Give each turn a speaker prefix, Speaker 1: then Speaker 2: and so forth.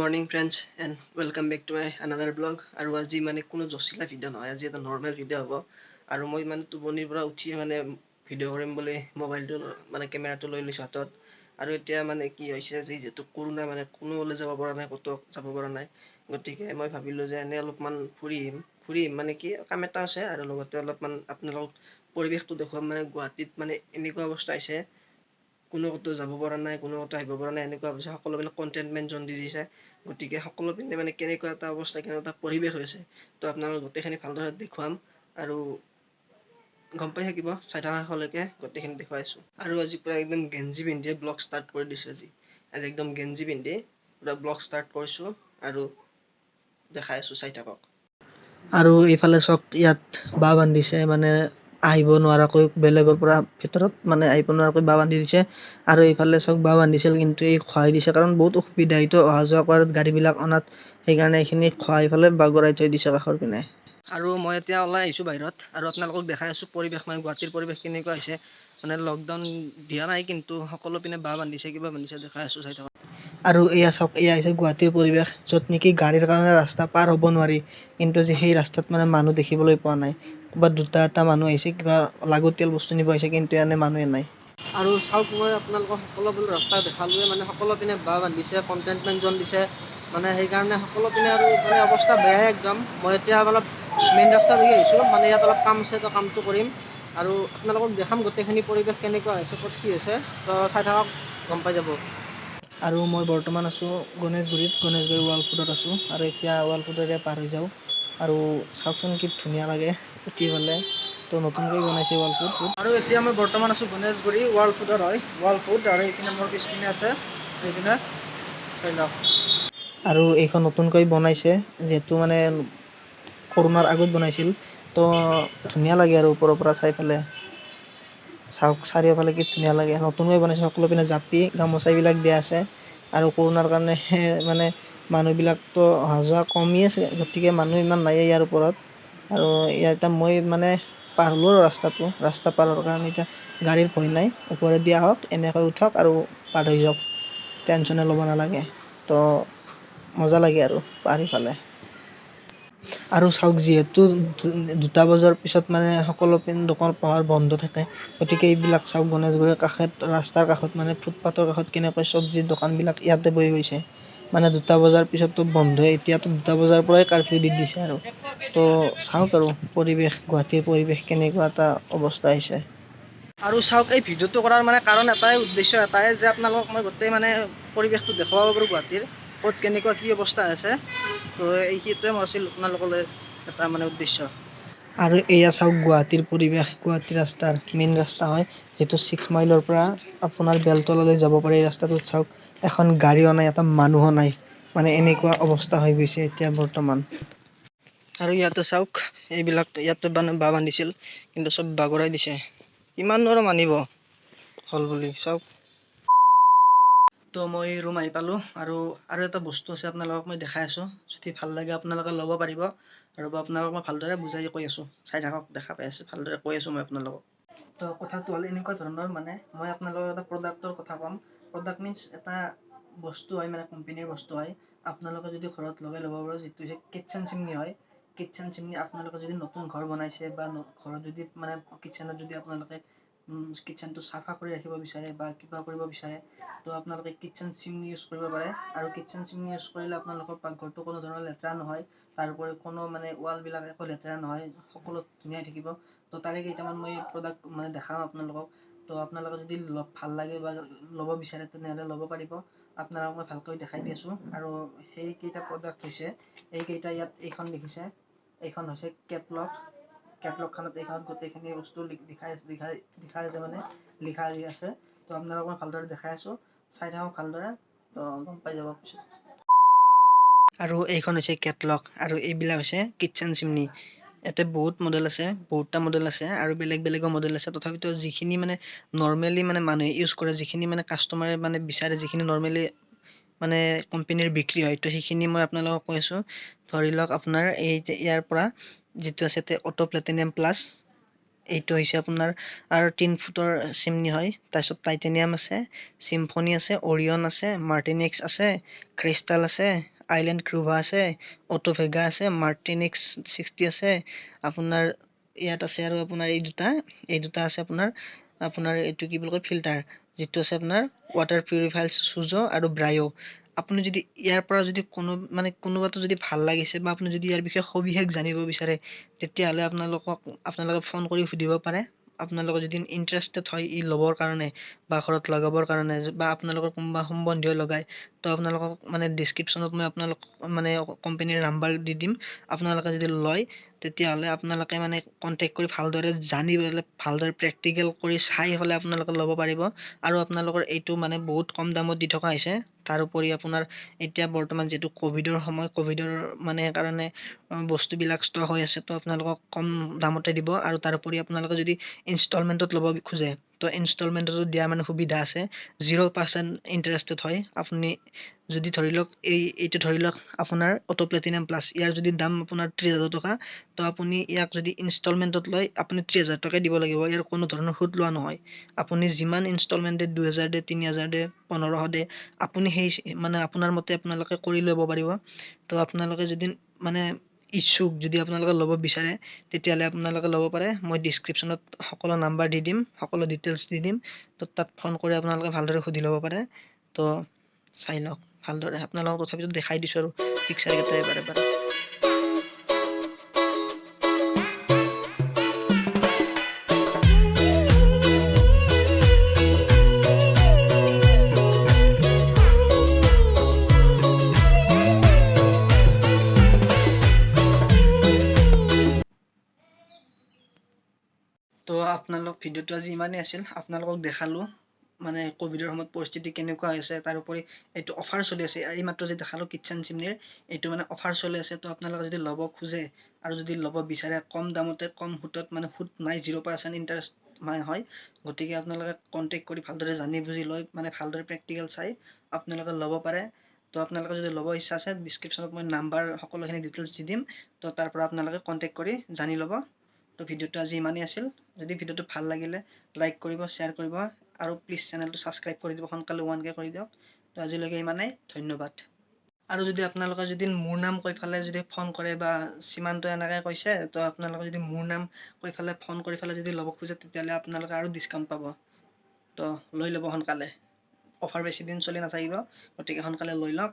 Speaker 1: Morning, friends, and welcome back to my another vlog. আৰু আজি মানে কোনো জচিলা ভিডিঅ' নহয়, আজি এটা নৰ্মেল ভিডিঅ' হ'ব। আৰু মই মানে টোপনিৰ পৰা উঠিয়ে মানে ভিডিঅ' কৰিম বুলি মোবাইলটো মানে কেমেৰাটো লৈ লৈছোঁ হাতত। আৰু এতিয়া মানে কি হৈছে, আজি যিহেতু কৰোণা, মানে কোনো ওলাই যাব পৰা নাই, ক'তো যাব পৰা নাই, গতিকে মই ভাবিলোঁ যে এনেই অলপমান ফুৰি আহিম। ফুৰি আহিম মানে কি, কাম এটা আছে আৰু লগতে অলপমান আপোনালোকক পৰিৱেশটো দেখুৱাম। মানে গুৱাহাটীত মানে এনেকুৱা অৱস্থা হৈছে, কোনো ক'তো যাব পৰা নাই, কোনো ক'তো আহিব পৰা নাই, এনেকুৱা হৈছে। সকলো কণ্টেইনমেণ্ট জ'ন দি দিছে। গতিকে সকলো পিনে মানে কেনেকুৱা এটা অৱস্থা, কেনেকুৱা এটা পৰিৱেশ হৈছে, তো আপোনালোকক গোটেইখিনি ভালদৰে দেখুৱাম আৰু গম পাই থাকিব। চাই থকা শেষলৈকে গোটেইখিনি দেখুৱাই আছোঁ। আৰু আজি পুৰা একদম গেঞ্জি পিন্ধিয়ে ব্লগ ষ্টাৰ্ট কৰি দিছোঁ আজি। আজি একদম গেঞ্জি পিন্ধি পুৰা ব্লগ ষ্টাৰ্ট কৰিছোঁ আৰু দেখাই আছোঁ, চাই থাকক। আৰু এইফালে চাওক, ইয়াত বাঁহ বান্ধিছে, মানে আহিব নোৱাৰাকৈ, বেলেগৰ পৰা ভিতৰত মানে আহিব নোৱাৰাকৈ বাঁহ বান্ধি দিছে। আৰু এইফালে চাওক, বাঁহ বান্ধিছিল কিন্তু এই খহাই দিছে, কাৰণ বহুত অসুবিধা হয়তো অহা যোৱা কৰাত, গাড়ীবিলাক অনাত। সেইকাৰণে এইখিনি খহাই পেলাই বাগৰাই থৈ দিছে কাষৰ পিনে। আৰু মই এতিয়া ওলাই আহিছোঁ বাহিৰত আৰু আপোনালোকক দেখাই আছোঁ পৰিৱেশ, মানে গুৱাহাটীৰ পৰিৱেশ কেনেকুৱা হৈছে। মানে লকডাউন দিয়া নাই, কিন্তু সকলো পিনে বাঁহ বান্ধিছে, কিবা বান্ধিছে, দেখাই আছোঁ, চাই থাকক। আৰু এয়া চাওক, এয়া হৈছে গুৱাহাটীৰ পৰিৱেশ, য'ত নেকি গাড়ীৰ কাৰণে ৰাস্তা পাৰ হ'ব নোৱাৰি। কিন্তু আজি সেই ৰাস্তাত মানে মানুহ দেখিবলৈ পোৱা নাই। ক'ৰবাত দুটা এটা মানুহ আহিছে, কিবা লাগতিয়াল বস্তু নিব আহিছে, কিন্তু এনে মানুহে নাই। আৰু চাওক, মই আপোনালোকক সকলোবোৰ ৰাস্তা দেখালোৱে। মানে সকলো পিনে বাঁহ বান্ধিছে, কণ্টেইনমেণ্ট জ'ন দিছে, মানে সেইকাৰণে সকলো পিনে আৰু মানে অৱস্থা বেয়াই একদম। মই এতিয়া অলপ মেইন ৰাস্তা দেখি আহিছোঁ, মানে ইয়াত অলপ কাম আছে, তো কামটো কৰিম আৰু আপোনালোকক দেখাম গোটেইখিনি পৰিৱেশ কেনেকুৱা হৈছে, ক'ত কি হৈছে। তো চাই থাকক, গম পাই যাব। আৰু মই বৰ্তমান আছোঁ গণেশগুৰিত, গণেশগুৰি ৱাল ফুডত আছোঁ। আৰু এতিয়া ৱাল ফুডেৰে পাৰ হৈ যাওঁ। আৰু চাওকচোন, কি ধুনীয়া লাগে উঠি পেলাই। তো নতুনকৈ বনাইছে ৱাল ফুড। আৰু এতিয়া মই বৰ্তমান আছোঁ গণেশগুৰি ৱাল ফুডত হয়, ৱাল ফুড। আৰু এইপিনে মোৰ পিছপিনে আছে, এইপিনে চাই লওক। আৰু এইখন নতুনকৈ বনাইছে, যিহেতু মানে কৰোণাৰ আগত বনাইছিল। তো ধুনীয়া লাগে আৰু ওপৰৰ পৰা চাই পেলাই। চাওক, চাৰিওফালে কি ধুনীয়া লাগে। নতুনকৈ বনাইছে, সকলো পিনে জাপি গামোচা এইবিলাক দিয়া আছে। আৰু কৰোণাৰ কাৰণে মানে মানুহবিলাকতো অহা যোৱা কমি আছে, গতিকে মানুহ ইমান নায়েই ইয়াৰ ওপৰত। আৰু ইয়াতে মই মানে পাৰ হ'লো আৰু ৰাস্তাটো। ৰাস্তা পাৰৰ কাৰণে এতিয়া গাড়ীৰ ভয় নাই। ওপৰেদি আহক, এনেকৈ উঠক আৰু পাৰ হৈ যাওক, টেনশ্যনে ল'ব নালাগে। তো মজা লাগে আৰু পাৰ ইফালে। আৰু চাওক, যিহেতু 2টা বজাৰ পিছত মানে সকলো পিন দোকান পোহাৰ বন্ধ থাকে, গতিকে এইবিলাক চাওক, গণেশগুৰিৰ কাষত, ৰাস্তাৰ কাষত, মানে ফুটপাথৰ কাষত কেনেকৈ চব্জিৰ দোকানবিলাক ইয়াতে বহি গৈছে। মানে 2টা বজাৰ পিছততো বন্ধই, এতিয়াতো 2টা বজাৰ পৰাই কাৰফিউ দি দিছে। আৰু তো চাওক আৰু পৰিৱেশ, গুৱাহাটীৰ পৰিৱেশ কেনেকুৱা এটা অৱস্থা হৈছে। আৰু চাওক, এই ভিডিঅ'টো কৰাৰ মানে কাৰণ এটাই, উদ্দেশ্য এটাই যে আপোনালোকক মই গোটেই মানে পৰিৱেশটো দেখুৱাব পাৰোঁ, গুৱাহাটীৰ ক'ত কেনেকুৱা কি অৱস্থা আছে। তো এইটোৱে মোৰ আছিল আপোনালোকলৈ এটা মানে উদ্দেশ্য। আৰু এয়া চাওক গুৱাহাটীৰ পৰিৱেশ, গুৱাহাটীৰ ৰাস্তাৰ মেইন ৰাস্তা হয়, যিটো 6 মাইলৰ পৰা আপোনাৰ বেলতলালৈ যাব পাৰি। এই ৰাস্তাটোত চাওক, এখন গাড়ীও নাই, এটা মানুহো নাই, মানে এনেকুৱা অৱস্থা হৈ গৈছে এতিয়া বৰ্তমান। আৰু ইয়াতে চাওক, এইবিলাক ইয়াতে মানে বাঁহ বান্ধিছিল, কিন্তু চব বাগৰাই দিছে। কিমান আৰু মানিব হ'ল বুলি চাওক। তো মই ৰুম আহি পালোঁ। আৰু আৰু এটা বস্তু আছে, আপোনালোকক মই দেখাই আছোঁ। যদি ভাল লাগে আপোনালোকে ল'ব পাৰিব। আৰু আপোনালোকক মই ভালদৰে বুজাই কৈ আছোঁ, চাই থাকক। দেখা পাই আছে, ভালদৰে কৈ আছোঁ মই আপোনালোকক। তো কথাটো হ'ল এনেকুৱা ধৰণৰ, মানে মই আপোনালোকক এটা প্ৰডাক্টৰ কথা ক'ম। প্ৰডাক্ট মিনছ এটা বস্তু হয়, মানে কোম্পেনীৰ বস্তু হয়। আপোনালোকে যদি ঘৰত লগাই ল'ব পাৰে, যিটো হৈছে কিটচেন চিমনি হয়। কিটচেন চিমনি, আপোনালোকে যদি নতুন ঘৰ বনাইছে বা ঘৰত যদি মানে কিটচেনত যদি আপোনালোকে কিটচেনটো চাফা কৰি ৰাখিব বিচাৰে বা কিবা কৰিব বিচাৰে, তো আপোনালোকে কিটচেন চিমনি ইউজ কৰিব পাৰে। আৰু কিটচেন চিমনি ইউজ কৰিলে আপোনালোকৰ পাকঘৰটো কোনো ধৰণৰ লেতেৰা নহয়, তাৰোপৰি কোনো মানে ৱালবিলাক একো লেতেৰা নহয়, সকলো ধুনীয়া থাকিব। তো তাৰে কেইটামান মই প্ৰডাক্ট মানে দেখাম আপোনালোকক। তো আপোনালোকে যদি ভাল লাগে বা ল'ব বিচাৰে, তেনেহ'লে ল'ব পাৰিব। আপোনালোকক মই ভালকৈ দেখাই দি আছোঁ। আৰু সেইকেইটা প্ৰডাক্ট হৈছে এইকেইটা। ইয়াত এইখন দেখিছে, এইখন হৈছে কেটলগ। কেটলগখনত, এইখনত গোটেইখিনি বস্তু লিখাই লিখাই লিখা আছে, মানে লিখা আছে। তো আপোনালোকক মই ভালদৰে দেখাই আছোঁ, চাই থাকক ভালদৰে, তো গম পাই যাব পিছত। আৰু এইখন হৈছে কেটলগ আৰু এইবিলাক হৈছে কিটচেন চিমনি। ইয়াতে বহুত মডেল আছে, বহুতটা মডেল আছে আৰু বেলেগ বেলেগো মডেল আছে। তথাপিতো যিখিনি মানে নৰ্মেলি মানে মানুহে ইউজ কৰে, যিখিনি মানে কাষ্টমাৰে মানে বিচাৰে, যিখিনি নৰ্মেলি মানে কোম্পেনীৰ বিক্ৰী হয়, তো সেইখিনি মই আপোনালোকক কৈ আছোঁ। ধৰি লওক আপোনাৰ এই যে ইয়াৰ পৰা যিটো আছে অট' প্লেটিনিয়াম প্লাছ, এইটো হৈছে আপোনাৰ আৰু 3 ফুটৰ চিমনি হয়। তাৰপিছত টাইটেনিয়াম আছে, চিম্ফনী আছে, অৰিয়ন আছে, মাৰ্টিনেক্স আছে, ক্ৰিষ্টাল আছে। আইলেণ্ড ক্ৰুভা আছে, অটো ভেগা আছে, মাৰ্টিনিক্স 60 আছে আপোনাৰ। ইয়াত আছে আৰু আপোনাৰ এই দুটা আছে আপোনাৰ আপোনাৰ এইটো কি বুলি কয় ফিল্টাৰ, যিটো আছে আপোনাৰ ৱাটাৰ পিউৰিফায়াৰ চুজ' আৰু ব্ৰায়ো। আপুনি যদি ইয়াৰ পৰা যদি কোনো মানে কোনোবাটো যদি ভাল লাগিছে বা আপুনি যদি ইয়াৰ বিষয়ে সবিশেষ জানিব বিচাৰে, তেতিয়াহ'লে আপোনালোকে ফোন কৰি সুধিব পাৰে। আপোনালোকে যদি ইণ্টাৰেষ্টেড হয় ই ল'বৰ কাৰণে বা ঘৰত লগাবৰ কাৰণে বা আপোনালোকৰ কোনোবা সম্বন্ধীয় লগায়, তো আপোনালোকক মানে ডিছক্ৰিপশ্যনত মই আপোনালোকক মানে কোম্পেনীৰ নাম্বাৰ দি দিম। আপোনালোকে যদি লয় তেতিয়াহ'লে আপোনালোকে মানে কণ্টেক্ট কৰি ভালদৰে জানি পেলাই ভালদৰে প্ৰেক্টিকেল কৰি চাই পেলাই আপোনালোকে ল'ব পাৰিব। আৰু আপোনালোকৰ এইটো মানে বহুত কম দামত দি থকা হৈছে। তাৰোপৰি আপোনাৰ এতিয়া বৰ্তমান যিটো ক'ভিডৰ সময়, ক'ভিডৰ মানে কাৰণে বস্তুবিলাক ষ্টক হৈ আছে, তো আপোনালোকক কম দামতে দিব। আৰু তাৰোপৰি আপোনালোকে যদি ইনষ্টলমেণ্টত ল'ব খোজে, তো ইনষ্টলমেণ্টতো দিয়া মানে সুবিধা আছে। 0% ইণ্টাৰেষ্টত হয়। আপুনি যদি ধৰি লওক এইটো ধৰি লওক আপোনাৰ অটো প্লেটিনাম প্লাছ, ইয়াৰ যদি দাম আপোনাৰ 30,000 টকা, তো আপুনি ইয়াক যদি ইনষ্টলমেণ্টত লয় আপুনি 30,000 টকাই দিব লাগিব। ইয়াৰ কোনো ধৰণৰ সুদ লোৱা নহয়। আপুনি যিমান ইনষ্টলমেণ্ট দিয়ে, 2,000 দিয়ে, 3,000 দিয়ে, 1,500 দিয়ে, আপুনি সেই মানে আপোনাৰ মতে আপোনালোকে কৰি ল'ব পাৰিব। তো আপোনালোকে যদি মানে ইচ্ছুক যদি আপোনালোকে ল'ব বিচাৰে তেতিয়াহ'লে আপোনালোকে ল'ব পাৰে। মই ডিছক্ৰিপশ্যনত সকলো নাম্বাৰ দি দিম, সকলো ডিটেইলছ দি দিম। তো তাত ফোন কৰি আপোনালোকে ভালদৰে সুধি ল'ব পাৰে। তো চাই লওক ভালদৰে, আপোনালোকক তথাপিতো দেখাই দিছোঁ আৰু পিকচাৰকেইটা এবাৰ এবাৰ। তো আপোনালোক ভিডিঅ'টো আজি ইমানেই আছিল। আপোনালোকক দেখালোঁ মানে ক'ভিডৰ সময়ত পৰিস্থিতি কেনেকুৱা হৈছে। তাৰোপৰি এইটো অফাৰ চলি আছে, এইমাত্ৰ যে দেখালোঁ কিটচেন চিমনিৰ এইটো মানে অফাৰ চলি আছে। তো আপোনালোকে যদি ল'ব খোজে আৰু যদি ল'ব বিচাৰে কম দামতে, কম সুতত, মানে সুত নাই, 0% ইণ্টাৰেষ্ট মানে হয়। গতিকে আপোনালোকে কণ্টেক্ট কৰি ভালদৰে জানি বুজি লৈ মানে ভালদৰে প্ৰেক্টিকেল চাই আপোনালোকে ল'ব পাৰে। তো আপোনালোকে যদি ল'ব ইচ্ছা আছে, ডিছক্ৰিপশ্যনত মই নাম্বাৰ সকলোখিনি ডিটেইলছ দি দিম। তো তাৰ পৰা আপোনালোকে কণ্টেক্ট কৰি জানি ল'ব। তো ভিডিঅ'টো আজি ইমানেই আছিল। যদি ভিডিঅ'টো ভাল লাগিলে লাইক কৰিব, শ্বেয়াৰ কৰিব আৰু প্লিজ চেনেলটো ছাবস্ক্ৰাইব কৰি দিব, সোনকালে 1K কৰি দিয়ক। তো আজিলৈকে ইমানেই, ধন্যবাদ। আৰু যদি আপোনালোকে যদি মোৰ নাম কৈ পেলাই যদি ফোন কৰে বা সীমান্ত এনেকৈ কৈছে, তো আপোনালোকে যদি মোৰ নাম কৈ পেলাই ফোন কৰি পেলাই যদি ল'ব খোজে তেতিয়াহ'লে আপোনালোকে আৰু ডিছকাউণ্ট পাব। তো লৈ ল'ব সোনকালে, অফাৰ বেছি দিন চলি নাথাকিব, গতিকে সোনকালে লৈ লওক।